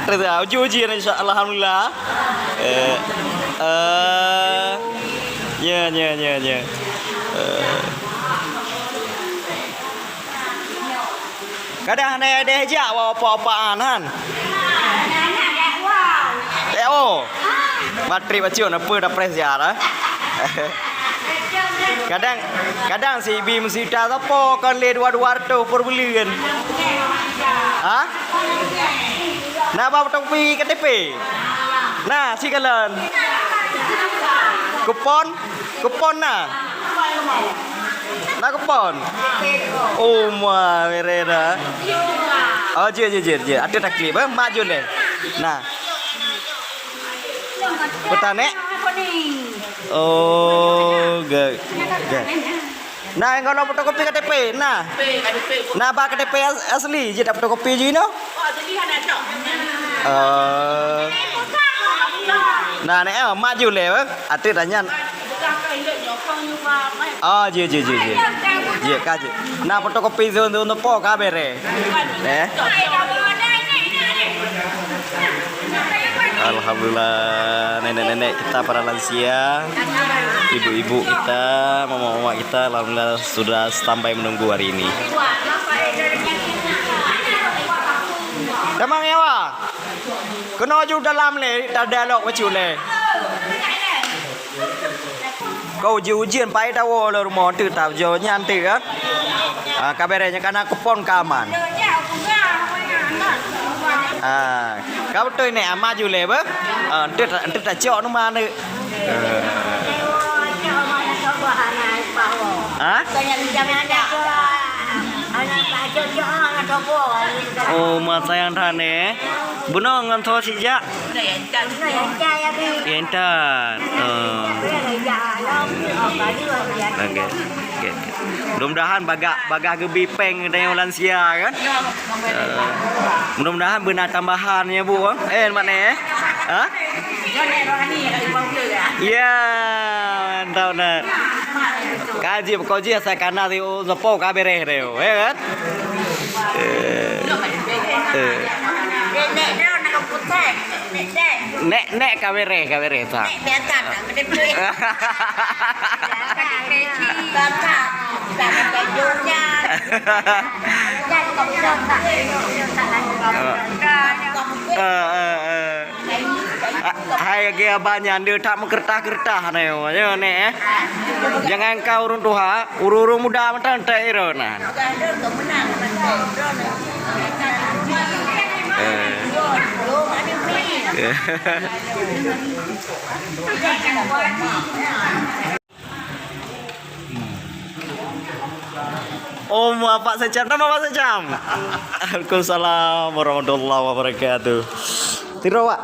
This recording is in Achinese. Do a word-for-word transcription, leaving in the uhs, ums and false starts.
Uji-ujian, insya Allah, alhamdulillah. Eh, eh, nya, nya, nya, nya. Eh. Kadang hana deh jak wa opak-opakan han. Eh, oh. Matri bacut apa dah press ya, eh? Kadang, kadang si Ibi meusita sapo kon lé dua, dua ratus per buleuen. Ha? Na ba fotokopi K T P? Na, sikalon. Kupon? Kupon na? Na kupon? Oh, ma, mere na. Oh, jeuet, jeuet, jeuet, jeuet. Ada tak klip, eh? Mak jun deh. Nah. Peutanek? Oh, ga-, ga-, na nyang gohlom fotokopi K T P, na. Na ba K T P as-, asli, jeuet fotokopi jih inoe. Eh. Na, nek, eh, mak jun lé, eh. Ateueh tanya. Oh, jeuet, jeuet, jeuet, jeuet. Jeuet, ka jeuet. Na fotokopi zon-zon po ka bere. Eh? Alhamdulillah, nenek-nenek kita, para lansia, ibu-ibu kita, mama-mama kita, alhamdulillah sudah standby menunggu hari ini. Tamang ya, Wak? Keunoe ju dalam lé, ta dialog bacut lé. Kau uji-ujian pai tawoe lé rumoh teuk, ta jo nyan teuk, kan? Ah, ka bere nyan kana kupon ka aman. Ah, ka beutôi nek, ah, maju lé beh. Ah, enteuk ta-, enteuk tacok numa neuk. Eh. Ha? Oh, ma sayang that, eh. Bunoe ngon tho sijak. Ya, entat. Oh. Oke. Oke, oke. Mudah-mudahan bagah, bagah geubi péng tanyoe lansia, kan? Eh, mudah-mudahan beuna tambahan ya, Bu, eh? Eh, makna, eh? Ha? Ya, mantap, nah. Kaji, kaji, saya kana di, oh, sepo ka bereh deh, ya, kan? Eh, eh. Nek, nek, ka bereh, ka bereh, sa. Eh, eh, eh. Ah, hai lagèe abang nyan, dia tak meukeurtah-keurtah nyoe, nyoe, nek, eh. Jangan kau ureueng tuha, ureueng-ureueng muda mantong tak iro nah. Eh. Oh, Bapak Secam. Nama Bapak Secam? Waalaikumsalam warahmatullahi wabarakatuh. Tiro, Pak.